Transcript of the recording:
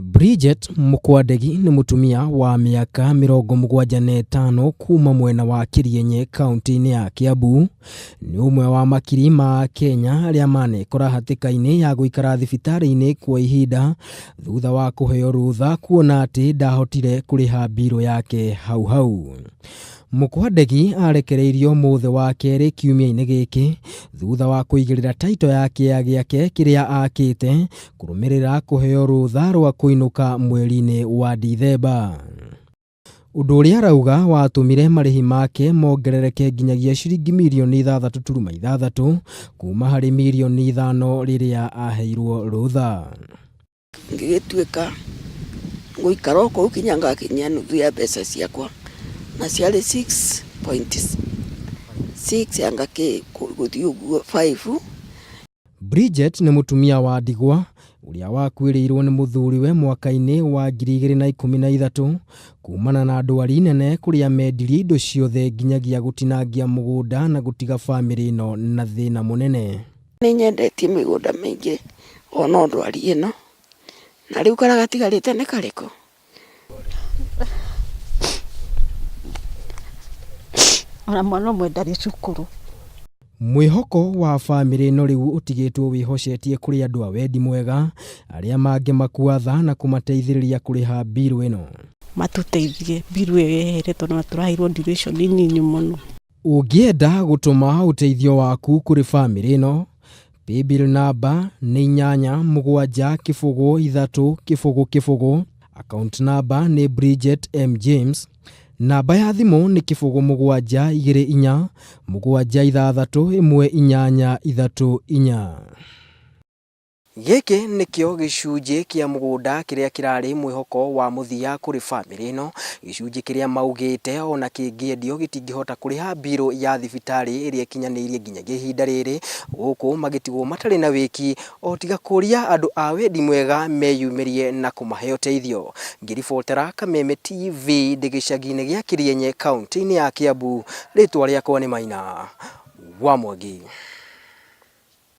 Bridget Mũkwandegi nĩ mũtumia wa mĩaka 75 kuma mwena wa Kĩrienye kaũntĩ-inĩ ya Kiambu. Nĩ ũmwe wa makiri ma Akenya arĩa manekora hatĩka-inĩ ya gũikara thibitarĩ-inĩ kwa ihinda thutha wa kũheo rũtha kuona atĩ ndahotire kũrĩha mbirũ yake hau hau. Mũkwandegi arekereirio mũthĩ wa kerĩ kiumia-inĩ gĩkĩ thutha wa kũigĩrĩra taito ya kĩea gĩake kĩrĩa akĩte kũrũmĩrĩra kũheo rũtha rwa kũinũka mweri-inĩ wa Dithemba. Ũndũ ũrĩa arauga watũmire marĩhi make mongerereke nginyagia ciringi mirioni 6.6 kuma harĩ mirioni 5 rĩrĩa aheirwo rũtha. Ngĩgĩtuĩka ngũikara o kũu kinya ngakinyia nuthu ya mbeca ciakwa, na ciarĩ 6.6 anga kĩ gũthiĩ ũguo 5. Bridget nĩ mũtumia wa ndigwa ũrĩa wakuĩrĩirwo nĩ mũthuriwe mwaka-inĩ wa 2013 kumana na ndwari nene kũrĩa mendirie indo ciothe nginyagia gũtinangia mũgũnda na gũtiga bamĩrĩ ĩno na thĩna mũnene. Nĩ nyendetie mĩgũnda mĩingĩ o no ndwari ĩno, na rĩu karĩa gatigarĩte nĩ karĩkũ? Ona mwana ũmwe ndarĩ cukuru. Mwĩhoko wa bamĩrĩ ĩno rĩu ũtigĩtwo wĩhocetie kũrĩ andũ a wendi mwega arĩa mangĩmakua tha na kũmateithĩrĩria kũrĩha mbirũ ĩno. Matũteithie mbiru ĩyo yehere tondũ ona tũraheirwo duration nini mũno. Ũngĩenda gũtũma ũteithio waku kũrĩ bamĩrĩ ĩno, Paybill namba nĩ 8 7 0 3 0 0, account namba nĩ Bridget M James, namba ya thimũ nĩ 0 7 2 4 7 6 1 8 3 4. Gĩkĩ nĩkĩo gĩcunjĩ kĩa mũgũnda kĩrĩa kĩrarĩ mwĩhoko wa mũthia kũrĩ bamĩrĩ ĩno, gĩcunjĩ kĩrĩa maugĩte ona kĩngĩendio gĩtingĩhota kũrĩha mbirũ ya thibitarĩ ĩrĩa ĩkinyanĩirie nginyagia ihinda rĩrĩ, gũkũ magĩtigwo matarĩ na wĩki o tiga kũria andũ a wendi mwega meyumĩrie na kũmahe ũteithio. Ngĩribotera Kameme TV ndĩ gĩcagi-inĩ gĩa Kĩrienye kaũntĩ-inĩ ya Kiambu, rĩtwa rĩakwa nĩ Maina wa Mwangi.